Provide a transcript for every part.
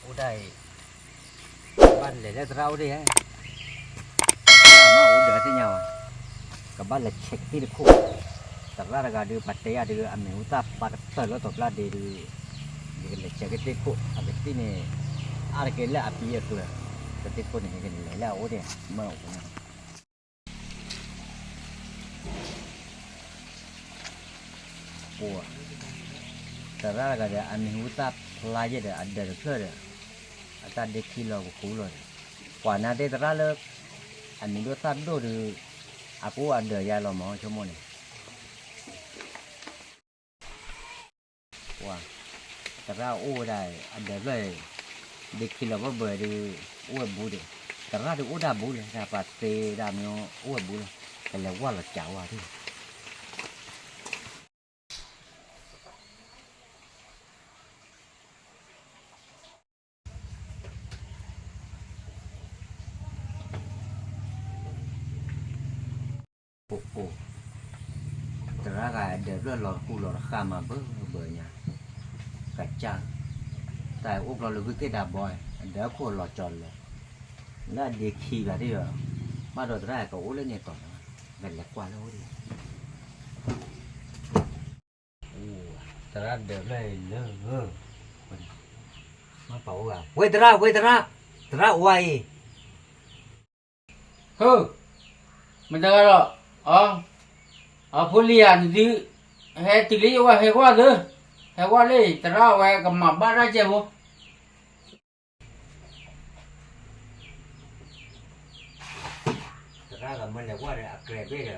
အိၣ်ဒၣ်အံၤ, ဘၣ်လဲၤလၢသရၣ်အိၣ်ဒၣ်ဧါ, သရၣ်မ့ၢ်အိၣ်ဒီးသ့ၣ်ညါဘၣ်, ကဘၣ်လဲၤဆဲးကသံၣ်တခိၣ်, သရၣ်တဂၤဒုး ပှၤတဲယၤဒုး အမံၤဟူသၣ်ဖျါကတၢၢ်လၢသီပျၢ်ဒ့ဒုး, ယကလဲၤဆဲးကသံၣ်တခိၣ်, အကသံၣ်န့ၣ် အါတက့ၢ်လၢအပံအကျၢၤ, ကသံၣ်တခိၣ်န့ၣ် ယကလဲၤလၢအအိၣ်ဒၣ်, မ့ၢ်အိၣ်န့ၣ် အိၣ်, သရၣ်တဂၤဒီး အမံၤဟူသၣ်ဖျါယဲၢ်ဒီး အဒၢးတဖျၢၣ်ဒီး, အတၢ်ဒ့ခံလီၤကဃူလီၤဒီး, ပှၤနာ်သ့ၣ်သရၣ်လၢ အမံၤဒိၣ်သၣ်ဒိၣ်ဒီး, အကအိၣ်အဒၢးယါလီၤမး ဆိကမိၣ်န့ၣ် သရၣ်အိၣ်ဝဲဒၣ် အဒၢးဖျၢၣ်, ဒ့ခံလီၤဘၢဘၢဒီး, အိၣ်ဝဲဘူးဒီး, သရၣ်ဒုးအိၣ်ဒၣ်ဘူးလဲၣ်, တၢ်ပှၤသ့ဒၣ်မ့ၢ်အိၣ်ဝဲဘူးလဲၣ်, ကလဲၤဝၢ်လီၤကးဝဲဒၣ် အိၣ်, သရၣ်ဂၤအဒၢးဖျၢၣ်လီၤဃူလီၤတဃၣ်မးဘၢဘၢညါ, ကစၢ်, တၢ်အိၣ်ဖျီလၢဂုၢ်သ့ၣ်ဒၣ်ဘီ, အဒၢးခိၣ်လီၤကၠီၤလၢာ်, လၢအဒ့ခံဘၣ်ဒ်ဒီး, ဘၣ်ဒီးသရၣ်ကအိၣ်လၢန့ၣ်တီၤလီၤ, ကလဲၤကွၢ်လၢအအိၣ်ဒၣ် သရၣ်ဒၢးဖျၢၣ်အံၤလၢ, မ့ၢ်ပှၤအိၣ်ဂၤ, ဝဲသရၣ်, ဝဲသရၣ်, သရၣ်ဝါအံၤ, ဟၢ, မတၤဂၤဒီး, အ, အဖိလံၤဧါ နသု, ဟဲတုၤလံယဝဲဟဲကွၢ်သၢ, ဟဲကွၢ်လၢ သရၣ်ဝဲကမၤဘၣ်တၢ်ကဲဖိ သရၣ်ဂၤမ့ၢ်လဲၤဝၢ်ဒီးအကြဲးဘ့ၣ်ဒီ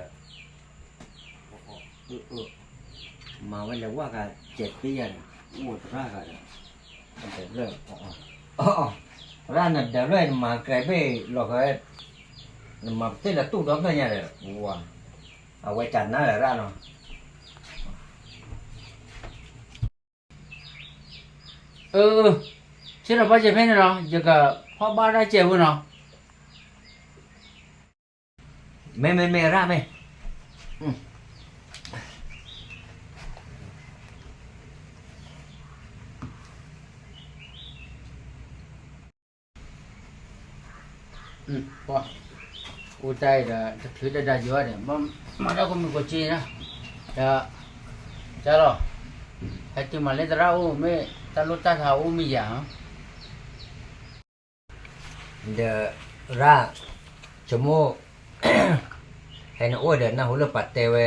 း, မၤဝဲလဲၤဝၢ်ဂၤစဲးသ့ယၤန့ၣ်, အိၣ်သရၣ်ဂၤဒီး, သရၣ်နဒၢးဖျၢၣ်နမၤကြဲးဘ့ၣ်လီၤဃဲ, နမၤပသ့ၣ်လၢတူၢ်ဒီဖျၢၣ်ညါဒီး, ဝါ, အဝဲကနၣ်လၢရၣ်နီၤ အၢ, ဆ့ၣ်နီၤဖီၣ်စဲးဖဲန့ၣ်နီၤ, ယကဖီၣ်ဘၣ်တၢ်စဲးဖိနီၤ, မ့ၢ်မ့ၢ်မ့ၢ်ရၣ်မ့ၢ် ပှၤ, အိၣ်တၢ်အံၤဒီး တချုးတဒါယွၤဒီး မၤတၢ်ကိးမုၢ်ကိးစ့န့ၣ်, ဒီး, ကလီၤ, ဟဲတုၤမၤလၢသရၣ်အိၣ်မ့ၢ် တၢ်လိၣ်တၢ်ထးအိၣ်မ့ၢ်ယၤ, ဒီး, ရၣ်, ဆိကမိၣ်, ဟဲနအိၣ်ဒီးနၢ်ဟူလၢပှၤတဲဝဲ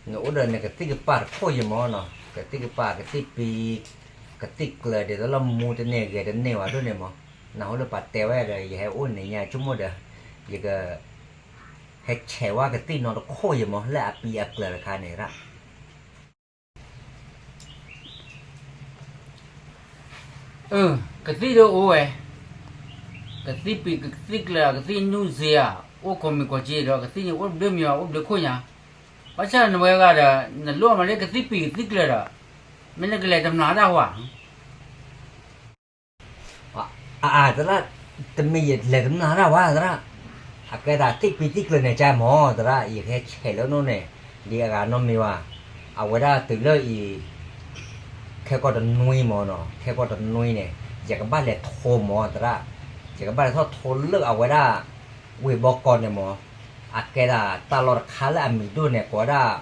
နအိၣ်ဒီးနကသံၣ်ကပၤတခိၣ်ယမၢ်နီၤ, ကသံၣ်ကပၤ ကသံၣ်ပံၤ, ကသံၣ်ကျၢၤ ဒ်သိးလၢမူတန့ၢ်ဂဲၤတန့ၢ်ဝဲဒိၣ်န့ၣ်မၢ်, နၢ်ဟူလၢပှၤတဲဝဲဒီး ယဟဲအိၣ်န့ၣ်ညါ ဆိကမိၣ်ဒီး, ယက, ဟဲဆဲးဝဲကသံၣ်နီတခိၣ်ယမၢ် လၢအပံၤအကျၢၤတခါန့ၣ်ရၣ်. အၢ, ကသံၣ်ဒၣ်အိၣ်ဝဲ, ကသံၣ်ပံၤ ကသံၣ်ကျၢၤ ကသံၣ်နူၣ်စ့ဧါ, အိၣ်ကိးမုၢ်ကိးစ့ဒီး ကသံၣ်န့ၣ်အိၣ်ဘျၢမံၤ အိၣ်ဘျၢခိၣ်ညါ, ဘၣ်ဆၣ်နဝဲဂၤဒီး နလိၣ်မးလၢကသံၣ်ပံၤကသံၣ်ကျၢၤဒီး, မ့ၢ်နကလဲၤတမျးတၢ်ဝဲ အအါသရၣ်, တမ့ၢ်ယလဲၤတမျးတၢ်ဝဲသရၣ်, အကဲဒၣ်သံၣ်ပံၤသံၣ်ကျၢၤန့ၣ်ကါမၢ်သရၣ် ယကဟဲဆဲးလၢနအိၣ်န့ၣ်, ဒ်အဂၤနီတမံၤဘၣ်, အဝဲဒၣ်တုၤလၢအံၤ ခဲကီၢ်တနွံမၢ်နီၤ, ခဲကီၢ်တနွံန့ၣ် ယကဘၣ်လဲၤထိမၢ်သရၣ်, ယကဘၣ်လဲၤထီၣ်ထိလၢအဝဲဒၣ် ဝ့ၢ်ဘီကီၢ်န့ၣ်မၢ်, အကဲဒၣ်တၢ်လီၢ်တခါလၢအမံၤဒိၣ်န့ၣ် ကိးဝဲဒၣ်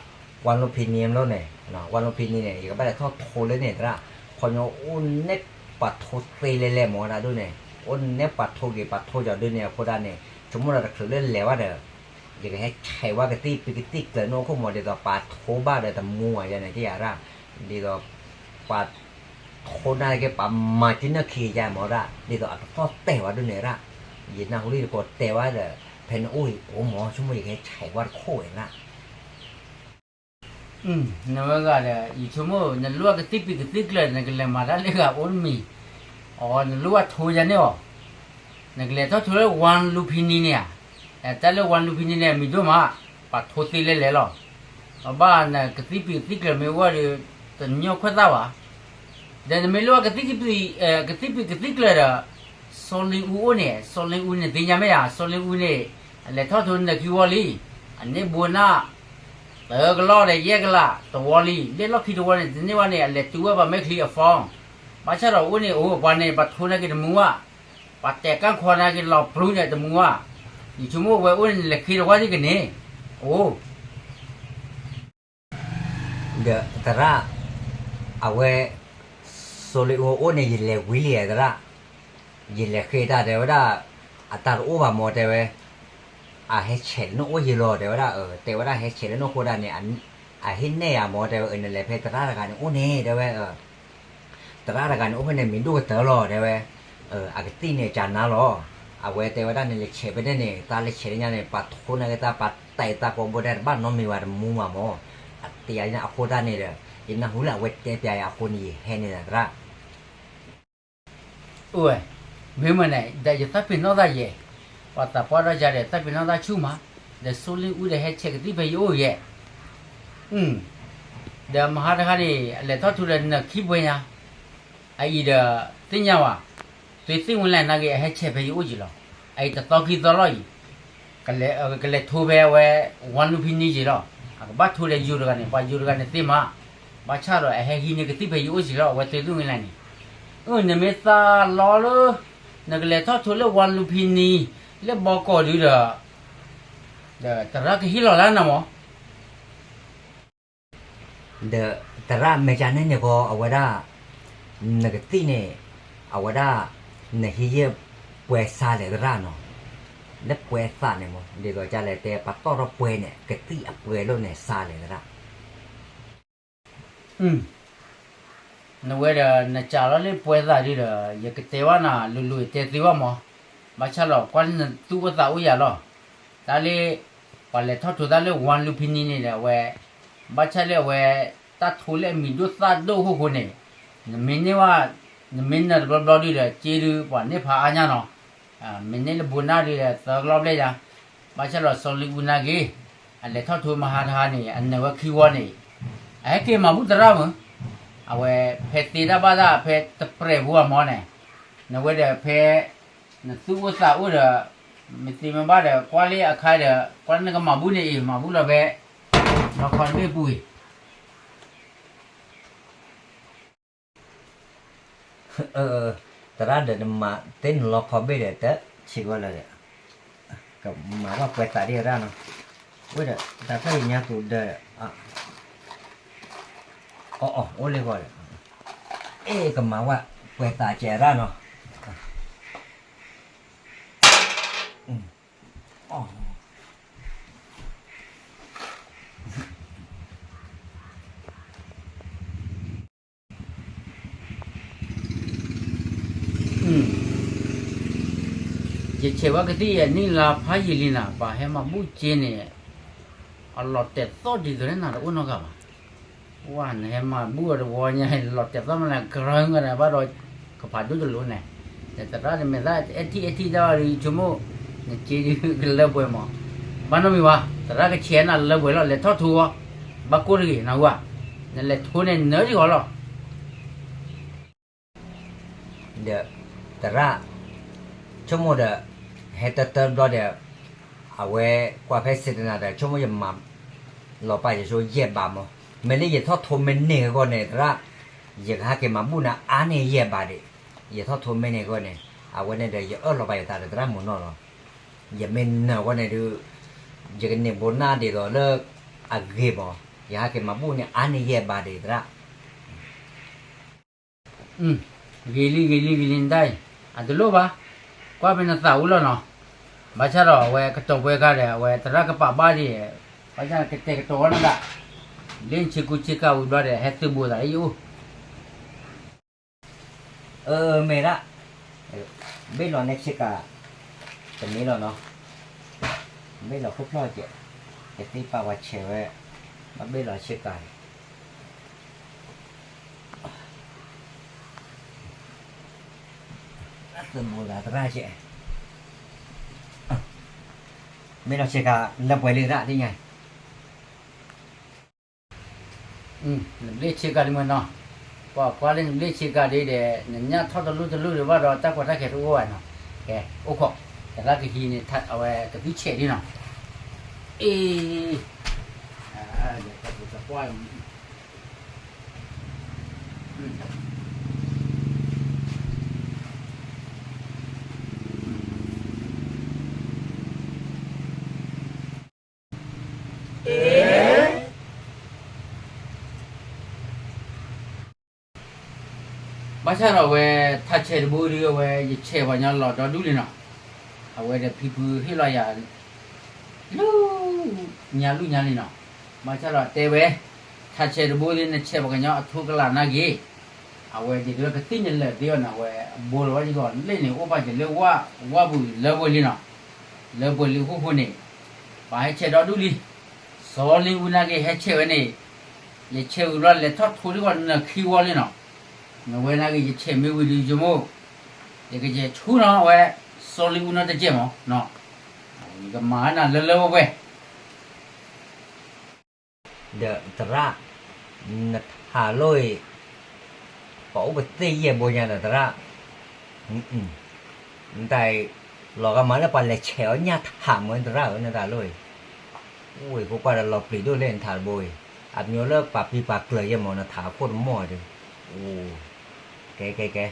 ဝါလူဖံနံလီၤန့ၣ်, ဝါလူဖံနံန့ၣ် ယကဘၣ်လဲၤထီၣ်ထိလၢန့ၣ်သရၣ်, ခီဖျိအိၣ်နဲၣ်ပှၤထိသ့လဲၣ်လဲၣ်မၢ်ဒၣ်ဒိၣ်န့ၣ်, အိၣ်နဲၣ်ပှၤထိဂ့ၤပှၤထိကီဒိၣ်န့ၣ်အဃိဒၣ်န့ၣ် ဆိကမိၣ်ဒီးတချုးလၢလဲၤဝဲဒီး ယကဟဲဆဲးဝဲကသံၣ်ပံၤကသံၣ်ကျၢၤနအိၣ်ခိၣ်မၢ် ဒ်သိးပှၤထိဘၣ်ဒီးတမူဝဲယဲန့ၣ် ကယၤရၣ်, ဒ်သိး ပှၤထိနာ်က့ၤ ပှၤမၤက့ၤနၢ်ခံကယၤမၢ်ရၣ်, ဒ်သိးအတသီၣ်တဲာ်ဝဲဒိၣ်န့ၣ်ရၣ်, ယနၢ်ဟူလံတကိးတဲဝဲဒီး ဖဲနအိၣ်အံၤအိၣ်မၢ် ဆိကမိၣ်ယကဟဲဆဲးဝဲတခိၣ်ဝဲရၣ် နဝဲဂၤဒီး ယဆိကမိၣ် နလိၣ်ကသံၣ်ပံၤကသံၣ်ကျၢၤ နကလဲၤမၤတၢ်လၢဂၤအိၣ်တမံၤ, အနလိၣ်ဘၣ်ထိယၤန့ၣ်အီၤ, နကလဲၤထီၣ်ထိလၢဝါလူဖံနံန့ၣ်ဧါ, တၢ်လၢဝါလူဖံနံန့ၣ် မံၤဒိၣ်မး, ပှၤထိသ့လဲၣ်လဲၣ်လီၤ, အဘၣ်နကသံၣ်ပံၤကသံၣ်ကျၢၤမ့ၢ်ဝဲဒီး တညီခွဲးသၣ်ဘၣ် ဒီးနမ့ၢ်လိၣ်ကသံၣ်ပံၤ, ကသံၣ်ပံၤကသံၣ်ကျၢၤဒီး စီၤလ့အူအိၣ်န့ၣ်, စီၤလ့အူန့ၣ်သ့ၣ်ညါမ့ၢ်ဧါ, စီၤလ့အူန့ၣ် အလဲၤထီၣ်ထိနၢၤခံဝီလံ, အန့ၢ်ဘိနၢ် သၢကလီၢ်ဒီးယဲၢ်ကလးတဝီလံ, လၢလီၢ်ခံတဝီန့ၣ် တန့ၢ်ဝဲန့ၣ် အလဲၤတုၤဝဲပှၤမဲာ်ချံအphone, ဘၣ်ဆၣ်ဒီးအိၣ်န့ၣ်အိၣ် ပှၤန့ၣ် ပှၤထိးနာ်က့ၤတမူဘၣ်, ပှၤတဲာ်ကၢ်ခီနာ်က့ၤလီၤပျူၤန့ၣ်တမူဘၣ်, ယဆိကမိၣ်ဝဲအိၣ်န့ၣ် နလဲၤဃ့တဝါဒ်ကန့ၣ်, အိၣ် ဒီးသရၣ်, အဝဲ, စီၤလ့အူအိၣ်န့ၣ် ယလဲၤဝံၤလံသရၣ်, ယလဲၤဃ့တၢ်တဲဝဲဒၣ်, အတၢ်တအိၣ်ဘၣ်မၢတဲဝဲ, အဟဲဆဲးလၢနအိၣ်ယံၤလီၤ တဲဝဲဒၣ်, တဲဝဲဒၣ်ဟဲဆဲးလၢနအိၣ်ဃိဒၣ်န့ၣ်, အဟ့ၣ်နဲၣ်ယၤမၢတဲဝဲ နလဲၤဖဲသရၣ်တဂၤန့ၣ်အိၣ်န့ၣ် တဲဝဲ သရၣ်တဂၤန့ၣ် အိၣ်ဖဲန့ၣ်မံၤဒိၣ်ကတၢၢ်လီၤ တဲဝဲ, အကသံၣ်န့ၣ်ကနါလီၤ, အဝဲတဲဝဲဒၣ်န့ၣ် လဲၤဆဲးဖဲန့ၣ်န့ၣ် တၢ်လဲၤဆဲးလၢညါန့ၣ် ပှၤထိးနာ်က့ၤတၢ် ပှၤတဲာ်တၢ်ကိးဘိဒဲး တဘၣ်နီတမံၤဘၣ်တမူဘၣ်မၢ, အတဲယၤန့ၣ်အဃိတၢ်န့ၣ်ဒီး, ယနၢ်ဟူလၢအဝဲတဲပျးယၤအဃိန့ၣ် ယဟဲန့ၣ်သရၣ် အိၣ်ဝဲ, မ့ၢ်မနုၤလဲၣ် ဒီးယသးပ့ၤနီၣ်သးယဲၢ်, ပှၤသးပှၢ်ဒီးယၤဒီး သးပ့ၤနီၣ်သးဆူၣ်မး, ဒီးစီၤလ့အူဒီးဟဲဆဲးကသံၣ်ဖဲယအိၣ်ယဲၢ်, ဒီးမဟါတခါန့ၣ် အလဲၤထီၣ်ထိးဒီးနခံပှဲၤညါ, အအံၤဒီး သ့ၣ်ညါဝဲ, သုသ့ၣ်ညါလၢနာ်က့ၤ အဟဲဆဲးဖဲယအိၣ်ယံၤလီၤ, အအံၤတသီခံသီလီၤအံၤ ကလဲၤထိးဖဲအဝဲ ဝါလူဖံနံယံၤလီၤ, အကဘၣ်ထိးဒီးယိၤတဂၤန့ၣ် ပှၤယိၤတဂၤန့ၣ်သ့မး, ဘၣ်ဆၣ်ဒီးအဟဲဟံးန့ၢ်ကသံၣ်ဖဲယအိၣ်စ့ၢ်လီၤ အဝဲသုသ့ၣ်ညါလၢန့ၣ်, အၢ နမ့ၢ်သးလီလၢ နကလဲၤထီၣ်ထိးလၢဝါလူဖံနံ လၢဘီကီၢ်ဒုဒီး, ဒီးသရၣ်ကဟ့ၣ်လီၤလၢနၤမၢ ဒီးသရၣ်မဲာ်ကန့ၣ်န့ၣ်ဃီ အဝဲဒၣ်, နကသံၣ်န့ၣ်, အဝဲဒၣ်, နဟံးယဲၢ်ပှဲၤစးလဲၣ်သရၣ်နီၤ, လၢပှဲၤသးန့ၣ်မၢ ဒ်သိးကလဲၤတဲပှၤတီၢ်ထီၣ်ပှဲၤန့ၣ် ကသံၣ်အပှဲၤလိာ်န့ၣ်စးလဲၣ်သရၣ် နဝဲဒီးနစးလီၤလၢပှဲၤသးဒ်ဒီး ယကတဲဘၣ်နၤလိၤလိၤ ယတဲသ့ဘၣ်မၢ, ဘၣ်ဆၣ်ဒီးကွၢ်လၢနသူၣ်အိၣ်သးအိၣ်ယၤလီၤ, တၢ်လၢ, ပှၤလဲၤထီၣ်ထိးတၢ်လၢဝါလူဖံနံန့ၣ်ဒီးအဝဲ, ဘၣ်ဆၣ်လၢအဝဲ, တၢ်ထိးလၢအမံၤဒိၣ်သၣ်ဒိၣ်အဃိန့ၣ်, နမ့ၢ်န့ၢ်ဝဲ, နမ့ၢ်နၢၤတဘျီဘျီဒ်ဒီး က့ဒုးပှၤန့ၢ်ဖးအါညါနီၤ, မ့ၢ်န့ၢ်လၢဘိးနၢ်ဒ်ဒီးသၢကလီၢ်ဘျဲၣ်ညါ, ဘၣ်ဆၣ်ဒီးစီၤလ့အူနာ်က့ၤ, အလဲၤထီၣ်ထိးမဟါတဟါန့ၣ် အနၢၤဝဲခံဝီန့ၣ်, အဟဲက့ၤမၤဘူၣ်သရၣ်မၢ, အဝဲဖဲသ့တၢ်ဘၣ်တၢ်ဖဲတပြဲးဖိအမၢန့ၣ်, နဝဲဒီးဖဲ, နသူၣ်အိၣ်သးအိၣ်ဒီး, မ့ၢ်သ့မ့ၢ်ဘၣ်ဒီး ကွၢ်လၢအခါဒီး ကွၢ်လၢနကမၤဘူၣ်န့ၣ်အံၤ မၤဘူၣ်လီၤဖဲ, လီခီတဘ့ၣ်ပူၤအံၤ သရၣ်ဒီးနမၤသ့နလီခီဘ့ၣ်ဒီး တဆံးဂီၢ်လၢာ်ဒီး, ကမၤဘၣ်ပှဲၤသးဒ်ရၣ်နီၤ, ဝဲဒီး တၢ်ဖျၢၣ်အံၤညါသူဒီး, အီၣ်အီၣ်အိၣ်လၢဂီၢ်ဒီး, အ့ၣ်ကမၤဘၣ်ပှဲၤသးကဲးရၣ်နီၤ ယဆဲးဝဲကသံၣ်အနံၣ်လါဖးယံာ်လံနၤ ပှၤဟဲမၤဘူၣ်က့န့ၣ်, အလီၤတဲာ်သီၣ်ဒ်သိးလၢနၤတအိၣ်နီတဂၤဘၣ်. ဝဲ နဟဲမၤဘူၣ်အီၤတဝီညါ လီၤတဲာ်သီၣ်မးလၢကရၢကရိန့ၣ် ဘၣ်ဒီးကဖးဒိၣ်တလိၤန့ၣ်, ဒီးသရၣ်တမ့ၢ်သၣ်အဲၣ်ထံၣ်အဲၣ်ထံၣ်တၢ်အီၤဒီး ယဆိကမိၣ်, နစ့ဒုးကလၢပှဲၤမး, ဘၣ်နီတမံၤဘၣ် သရၣ်ကဆဲးနၤလၢပှဲၤလီၤ လဲၤထီၣ်ထိးအီၤ, ဘၣ်ကိၢ်တဂ့ၤ နဝဲ, နလဲၤထိးန့ၣ်နၢၤဒံးအီၤလီၤ ဒီး, သရၣ်, ဆိကမိၣ်ဒီး, ဟဲတၢတၢဘျီဒီး, အဝဲကွၢ်ဖဲစ့တနၤဒီး ဆိကမိၣ်ယမၤ, လီၤပာ်ယဆိယဲၢ်ဘးမး, မ့ၢ်လၢယထီၣ်ထိးမ့ၢ်န့ၢ်အဂီၢ်န့ၣ် သရၣ်, ယကဟဲက့ၤမၤဘူၣ်နၤအါန့ၢ်ယဲၢ်ဘးဒံး, ယထီၣ်ထိးမ့ၢ်န့ၢ်အဂီၢ်န့ၣ်, အဝဲန့ၣ်ဒီးယအၢၣ်လီၤပာ်ယသးဒီးသရၣ်မုၢ်နီၢ်လီၤ. ယမ့ၢ်နၢၤအဂီၢ်န့ၣ်ဒုး, ယကန့ၢ်ဘိးနၢ်ဒ်သိးလၢ, အဂ့ၤမး, ယဟဲက့ၤမၤဘူၣ်န့ၣ်အါန့ၢ်ယဲၢ်ဘးဒံးသရၣ် ဂ့ၤလံ ဂ့ၤလံ ဂ့ၤလံ နတၢ်အံၤ, အတလိၣ်ဘၣ်, ကွၢ်ဖဲနသးအိၣ်လီၤနီၤ, ဘၣ်ဆၣ်ဒီးအဝဲကတီၤပှဲၤခါဒီး အဝဲသရၣ်ကပာ်ဘၣ်ဒံး, ဘၣ်ဆၣ်ကတဲာ်ကတီၤဝဲနဒၣ်, လၢနဆ့ကူဆ့ကၤဝံၤဘျီဒီး ဟဲသုးဘူးသးလၢယအိၣ် အၢ မ့ၢ်ဒၣ်, ဘ့ၣ်လီၤန့ၣ်ဆ့ကၤ, တမ့ၢ်လီၤနီၤ, ဘ့ၣ်လီၤခိၣ်ဖျီၣ်ကဲး, ယသ့ပာ်ဝဲဆဲးဝဲ, ဘၣ်ဘ့ၣ်လီၤဆ့ကၤန့ၣ် သုးဘူးသးသရၣ်ကဲး, မ့ၢ်လီၤဆ့ကၤလၢပှဲၤလံသရၣ်သ့ၣ်ညါ နဘျ့ဆ့ကၤလံမ့ၢ်နီၤ, ကွၢ်ကွၢ်လၢနဘျ့ဆ့ကၤဒ်ဒီး နညၣ်ထီၣ်တလိၣ်တလိၣ်ဒီးဘၣ်ဒီးတၢ်ကီတၢ်ခဲတအိၣ်ဘၣ်နီၤ, ကဲ အိၣ်ခိး, တသးကဟံးန့ၣ် အဝဲကသံၣ်ဆဲးဒ်နီၤ, အ့ၣ်, တပူၤတပှၢ် အ ဘၣ်ဆၣ်ဒီးအဝဲ ထးဆဲးတဘိဒီး အဝဲယဆဲးပှၤကညီလီၤဒီဒူၣ်လံနီၤ. အဝဲဒီးဖံဖုဟ့ၣ်လီၤယၤ လၢညါလူၢ်ညါလံနီၤ. ဘၣ်ဆၣ်ဒီးတဲဝဲ ထးဆဲးတဘိဒီး နဆဲးပှၤကညီအထိကလးနာ်က့ၤ, အဝဲဒ်သိးလၢကသံၣ်န့ၣ်လၢာ်သ့အီၤန့ၣ် အဝဲအဘိလီၤဝဲယဂီၢ်လၢန့ၣ် အိၣ်ဘၣ်က့ၤလၢဝၣ် ဝၣ်ပူၤလၢပှဲၤလံနီၤ. လၢပှဲၤလံအဃိဃိန့ၣ် ပှၤဟဲဆဲးဒီဒူၣ်လံ. စီၤလ့ဝံနာ်က့ၤဟဲဆဲးဝဲန့ၣ် ယဆဲးဝံၤဘျီလဲၤထီၣ်ထိလံဂီၢ်နခံဝီလံနီၤ. နဝဲနာ်က့ၤ ယဆဲးမ့ၢ်ဝံၤဒီး ယမိၢ် ယကယဲၤဆူနီၤဝဲ စီၤလ့ဝံနီတကဲးမးနီၤ. ယကမၤနၤလၢလၢပှဲၤပှဲၤ ဒီးသရၣ်, နထးလိၣ်အံၤ, ပှၤအိၣ်ပသ့ၣ်ယဲၢ်ဘိညါဒီးသရၣ်, နတၢ်အံၤ, လီၤဂာ်မးလၢပှၤလဲၤဆဲးအီၣ်ညၣ်ထးမးသရၣ်ဧၢ နထးလိၣ်အံၤ, အိၣ်အံၤဖိကွၢ်ဒီးလီၤပျံၤဒိၣ်လဲၣ်နထးတဘိအံၤ, အမံၤလၢပှၤပျံၤပှၤကျၢၤယဲၢ်မး နထးအခိၣ်တမီၢ်ဒီး, ကဲကဲကဲ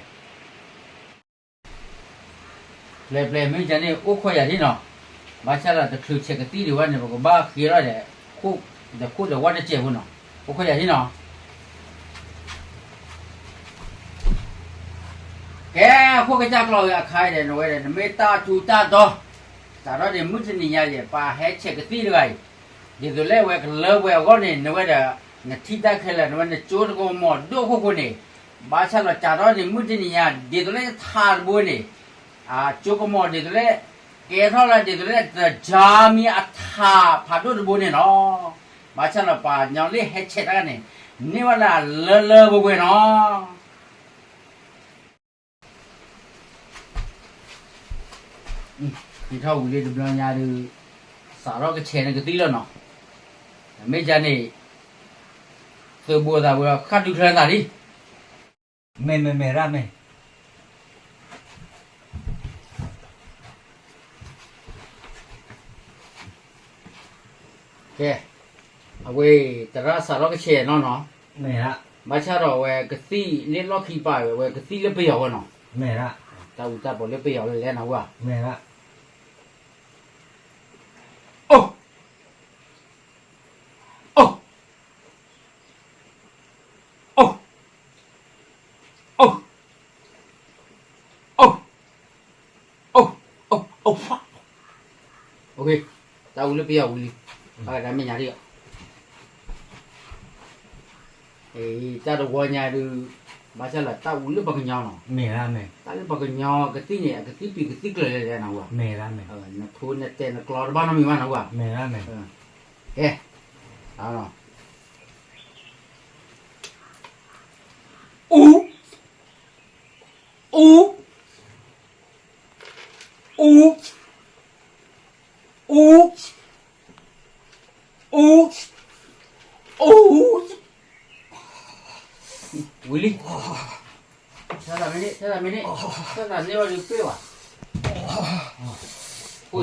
ပျဲၢ်ပျဲၢ်မ့ၢ်ကန့ၣ် အိၣ်ခိးယၤထံနီၤ, ဘၣ်ဆၣ်ဒီးတချုးဆဲးကသံၣ်ဒံးဝဲန့ၣ် ပကဘၣ်ဃ့ထီၣ်ဒီး, ဒီးခိၣ်ဒီးဝၣ်တစဲးဖိနီၤ, အိၣ်ခိးယၤထံနီၤ. ကဲ, အခိၣ်ကစၢ်ကျီၢ်ဝဲအခါဒီး နဝဲဒီး နမ့ၢ်တၢ်ထူးတၢ်တီၤ, စးထီၣ်ဒံးမုၢ်တနံၤညါယဲၢ် ပှၤဟဲဆဲးကသံၣ်တဂၤအံၤ, ဒ်သိးလၢဝဲကလၢပှဲၤအဂီၢ်န့ၣ် နဝဲဒီး နထံၣ်တၢ်ခဲလၢာ် နဝဲနကၠိတကမီၤဒိၣ်ခိၣ်ခိၣ်န့ၣ်, ဘၣ်ဆၣ်ဒီးစးထီၣ်ဒံးမုၢ်တနံၤညါ ဒ်သိးလၢယထးတဘိန့ၣ်, အကၠိကမီၤဒ်သိးလၢ ကဲထီၣ်လၢဒ်သိးလၢတကၠါမံၤအထးဖးဒိၣ်တဘိန့ၣ်လီၤ. ဘၣ်ဆၣ်ဒီးပှၤကညီလၢဟဲဆဲးတၢ်န့ၣ် န့ၢ်ဝဲဒၣ်လၢလၢပှဲၤပှဲၤနီၤ. ဟံးထီၣ်ဝံၤလံတဘျီညါဒီး စးထီၣ်ကဆဲးန့ၣ်ကသံၣ်လီၤနီၤ. မ့ၢ်ဒ်န့ၣ် သုးဘူးသးဝဲဒီး ဃၣ်ဒုးချၢသးလံ. မ့ၢ်မ့ၢ်မ့ၢ်ရၣ်မ့ၢ် ကဲ, အဝဲ သရၣ်စးထီၣ်ကဆဲးနီၤနီၤ, ဘၣ်ဆၣ်ဒီးအဝဲကသံၣ်လၢလီၢ်ခံပာ်ဝဲ အဝဲကသံၣ်လၢပယီၤဝဲနီၤ, တၢ်အူတၢ်ပီၤလၢပယီၤလၢလဲၣ်နဝဲ, အိၣ် အိၣ် အိၣ် အိၣ် အိၣ် အိၣ် အိၣ်, တၢ်အူလၢပယီၤဝံၤလံ, အကတၢ်မဲာ်ညါဒံး, တၢ်တဝီညါဒုး, ဘၣ်ဆၣ်လၢတၢ်အူလၢပှၤကညီနီၤ, တၢ်လၢပှၤကညီကသံၣ်န့ၣ် အကသံၣ်ပံၤကသံၣ်ကျၢၤလဲၣ်လဲၣ်နဝဲ, နထူနတဲာ်နကျီတဘၣ်နီတမံၤဘၣ်နဝဲ, ကဲ, အူ အူ အူ အူ အူ အူ ဝံၤလံ, ဆၢသးမ့ၢ်န့ၣ် ဆၢသးမ့ၢ်န့ၣ်, ဆၢသးန့ၢ်ဝဲဒုးပ့ၢ်ဝဲ,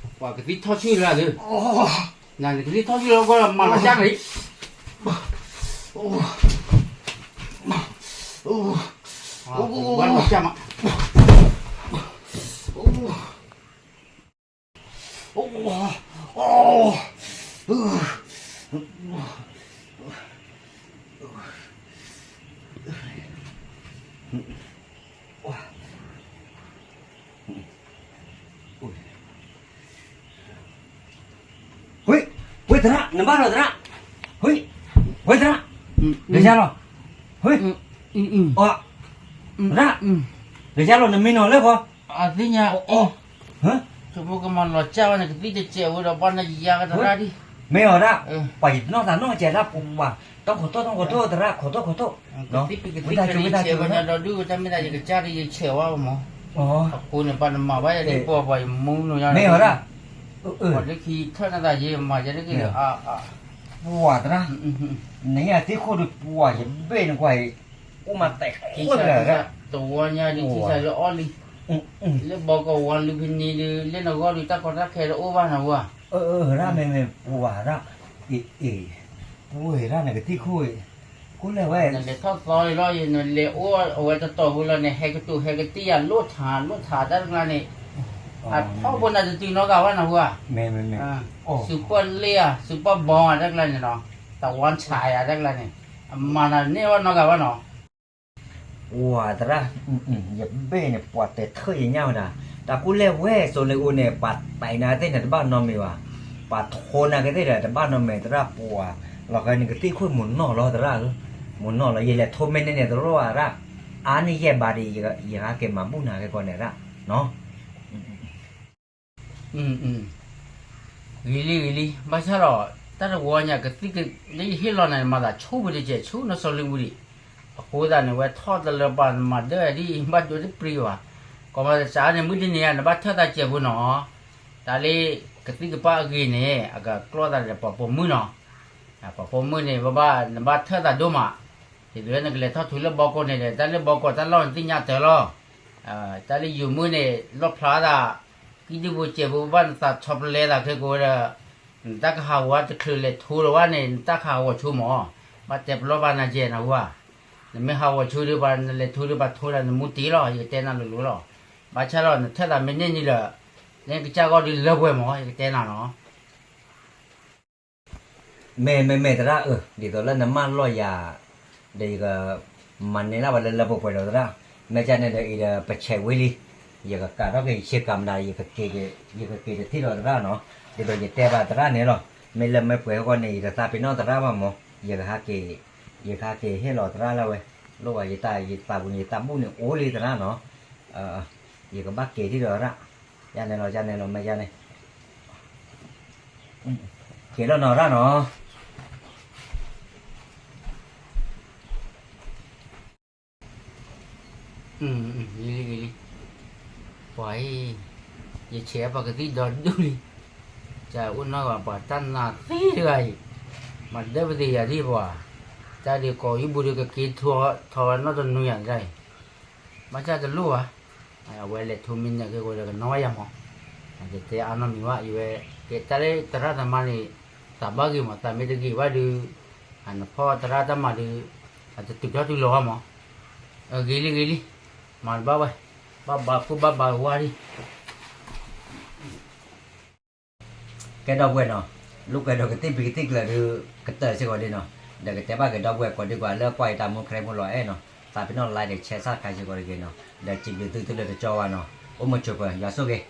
ပှၤကသံၣ်ထီၣ်ဆူၣ်လၢသု, နကသံၣ်ထီၣ်ဆူၣ်လၢကီၢ်မၤလီၤကၢ်နၤလံ, ဝဲလီၤကၢ်မး ဝ့ၢ် ဝ့ၢ်သရၣ် နဘၣ်လီၤသရၣ်, ဝ့ၢ် ဝ့ၢ်သရၣ်, လဲၤယါလီၤ, ဝ့ၢ်, သရၣ်, လဲၤယါလီၤ နမံနီၤလၢဃီ, အသ့ၣ်ညါ, ဆိကမိၣ်ကမၤလီၤစၢ်ဝဲန့ၣ် ကသံၣ်တစဲးဝဲဒီးဘၣ်နယါကတရၣ်ဒံး, မ့ၢ်အီၤဒၣ်, ပှၤယနီၢ်သးနီၢ်ကဲဒၣ်ပှၤ, တီၢ်ခိးထီၣ် တီၢ်ခိးထီၣ်သရၣ် ခိးထီၣ်ခိးထီၣ်, ကသံၣ်ပံၤကသံၣ်ကျၢၤန့ၣ် ဆဲးဝဲညါဒီးဒုးဝဲတၢ်မ့ၢ်တၢ်ယကစၢ်ဒ်ယဆဲးဝဲမး, အဃိန့ၣ် ဘၣ်နမၤဘၣ်ယၤဒ်ပှၤပှၤယမူနုၤညါ, မ့ၢ်အီၤဒၣ်, ပှၤလၢခံထၢၣ်နသးယဲမၤယဲဒ်က့ၤ, ပှၤသရၣ်, နယၤသ့ၣ်ခိၣ်ဒီးပှၤယဘ့ၣ်နကွၢ်အံၤ, အိၣ်မးတဲာ်ခိၣ်လၢ, တဝီညါဒ်ထံဆးလၢအီၣ်လံ, လၢဘီကီၢ်ဝါလုၢ်ဖဲန့ၣ်ဒီး လၢနဂီၢ်ဒီးတၢ်ကီတၢ်ခဲတအိၣ်ဘၣ်နဝဲ, ရၣ်မ့မ့ၢ်ပှၤရၣ်, အ့ၣ်, ပှၤရၣ်နကသံၣ်ခိၣ်အံၤ, ကိးလဲၣ်ဝဲ, နလဲၤထီၣ်သီလီၤအံၤ နလဲၤအိၣ်အဝဲတတီၢ်ဖိလီၤန့ၣ် ဟဲကတိၤဟဲကသံၣ်ယၤလိၣ်ထးလိၣ်ထးတၢ်တကျါန့ၣ်, အထီဘိနၤတတုၤနီတဂၤဘၣ်နဝဲ, သုပီၣ်လ့ၣ်ဧါ သုပီၣ်ဘီဧါတၢ်ကျါန့ၣ်နီၤ, တဝီဆးယၤတၢ်ကျါန့ၣ်, အမၤနၤန့ၢ်ဝဲနီတဂၤဘၣ်နီၤ. ဝၤသရၣ်, ယဘ့ၣ်န့ၣ် ပှၤတဲထၢၣ်ယညၣ်ဝဲဒၣ်, တၢ်ကူၣ်လဲၢ်ဝဲစိၤလ့ၤအိၣ်န့ၣ် ပှၤတဲနၤကသ့ၣ်န့ၣ် တဘၣ်နီတမံၤဘၣ်, ပှၤထိနၤကသ့ၣ်ဒီးတဘၣ်နီတမံၤသရၣ်ပှၤ, လီၤဃဲန့ၣ်ကသံၣ်ခိၣ်မုၢ်နီၢ်လီၤသရၣ်ဧၢ, မုၢ်နီၢ်လီၤ ယလဲၤထိမ့ၢ်န့ၣ်န့ၣ်တလိၣ်ဘၣ်သရၣ်, အါန့ၢ်ယဲၢ်ဘးဒံး ယကဟးက့ၤမၤဘူၣ်နၤက့ၤကီးန့ၣ်သရၣ်, ဂ့ၤလံဂ့ၤလံ, ဘၣ်ဆၣ်ဒီး တၢ်တဝီညါကသံၣ်က, လၢယဟ့ၣ်လီၤနၤန့ၣ် မၤသးဆူၣ်ဝံၤတကဲး ဆူၣ်နီၢ်စီၤလ့ၤဝံၤဒံး, အဃိသတးန့ၣ် ဝဲထီၣ်တလၢပှၤမၤဒၢဒ်အံၤ ဘၣ်ဒိတပျံၤဘၣ်, ကိးမၤသးစးန့ၣ် မုၢ်တနံၤညါ နဘၣ်ထၢၣ်သးစဲးဖိနီၤ, တၢ်လၢကသံၣ်ကပၣ်အဂ့ၤန့ၣ် အကကျီသးဒီးပှၤပိာ်မုၣ်နီၤ, ပှၤပိာ်မုၣ်န့ၣ် ဘၣ်ဘၣ် နဘၣ်ထၢၣ်သးဒိၣ်မး, ဒ်သိးလၢနကလဲၤထီၣ်ထူလၢဘီကီၢ်န့ၣ်ဒီး တၢ်လၢဘီကီၢ်တၢ်လီၢ်န့ၣ်သ့ၣ်ညါတၢ်လီၤ, တၢ်လၢယိၤမုၣ်န့ၣ် လီၣ်ဖျါသး, ကံၢ်ဒုၣ်ဖိစဲးဖိဘၣ်နသးဆီပလဲသးခဲကိးဝဲဒီး, နတၢ်ကဟးဂီၤတချုးလဲၤထူလီၤဝဲန့ၣ် နတၢ်ကဟးဂီၤဆိမး, ဘၣ်တဲပလီၢ်ဘၣ်နၤကဲနဟူဧါ, နမ့ၢ်ဟးဂီၤဆိဒီးပှၤနလဲၤထူဒီးပှၤထူဒီးနမူတ့လီၤ ယကတဲနၤလိၤလိၤလီၤ, ဘၣ်ဆၣ်လီၤနထၢၣ်သးမ့ၢ်န့ၢ်န့ၣ်ဒီး, လၢကစၢ်ဂီၢ်ဒုးလၢပှဲၤမး ယကတဲနၤနီၤ မ့ၢ်မ့ၢ်မ့ၢ်သရၣ်ဧၢ, ဒ်သိးလၢနမၢလီၤယၤ, ဒီးယက, မၤန့ၢ်လၢပှၤလၢလၢပှဲၤပှဲၤဒီးသရၣ်, မ့ၢ်ကန့ၣ်ဒီးအံၤဒီးပဆဲးဝံၤလံ, ယကကးထီၣ်က့ၤယဆ့ကၤမတၤ, ယကက့ၤတထံၣ်ဒီးသရၣ်နီၤ, ဒ်သိးယတဲဘၣ်သရၣ်န့ၣ်လီၤ, မ့ၢ်လၢမ့ၢ်ပှဲၤအဂီၢ်န့ၣ် ယတသးပ့ၤနီၣ်သရၣ်ဘၣ်မး, ယကဟးက့ၤ, ယကဟးက့ၤဟ့ၣ်လီၤသရၣ်လၢဝဲ, လိၣ်ဘၣ်ယတၢ် ယသးပူၤန့ၣ် ယသးဘူၣ်န့ၣ်အိၣ်လံသရၣ်နီၤ, ယကဘၣ်က့ၤထံၣ်ဒီးသရၣ်, ယန့ၣ်လီၤ ယန့ၣ်လီၤ မ့ၢ်ယန့ၣ် က့ၤလီၤနီၤရၣ်နီၤ. လံလံလံ, ပှၤအံၤ, ယဆဲးပှၤကသံၣ်ဒီဒူၣ်လံ, ကအိၣ်နီၢ်ဂၤပှၤတၢ်နာ်သ့တဂၤအံၤ, မၤဒၢပသ့ယၤဒ်ပှၤ, တၢ်ဒုးကိးယူၢ်ဘုဒုးကက့ၤထီၣ်ထီၣ်ဝဲနီၢ်တနွံယၤတဂၤအံၤ ဘၣ်ဆၣ်တလိၣ်ဘၣ်, အဝဲလဲၤထူမ့ၢ်ညါက့ၤဝဲဒီးကနီၣ်ဝဲယၤမး, ယတဲအါနီတမံၤဘၣ် ယဝဲ, ကဲတၢ်လၢသရၣ်သမါန့ၣ်, သးဘၣ်ဂ့ၤမး သးမ့ၢ်တဂ့ၤဘၣ်ဒုး, နဖီၣ်သရၣ်တၢ်မၤဒုး, အတတုၤထီၣ်တုၤလီၤဘၣ်မး, ဂ့ၤလံဂ့ၤလံ, မၤတဘၣ်ဝဲ, ဘၣ်ဘၣ်ခိၣ်ဘၣ်ဘၣ်ဝါလံ ကဲဒီပုၢ်ဝဲၢ်နီၤ, လိာ်ကွဲဒီးကသံၣ်ပံၤကသံၣ်ကျၢၤဒုး, ကတၢၢ်စ့ၢ်ကီးဒ်နီၤ, ဒီးကတဲဘၣ်က့ၤဒီပုၢ်ဝဲၢ်ကိးဒံကွၢ်လၢကွၢ်ယတၢ်မူခရံာ်မူလီၤအဲၣ်နီၤ, သးပ့ၤနီၣ် like ဒီး share subscribe စ့ၢ်ကီးတဂ့ၤနီၤ, ဒီးစံးဘျုးသုသုလၢတကၠီဝဲနီၤ, အိၣ်မုာ်ဆိးပၢၤ ယွၤဆိၣ်ဂ့ၤ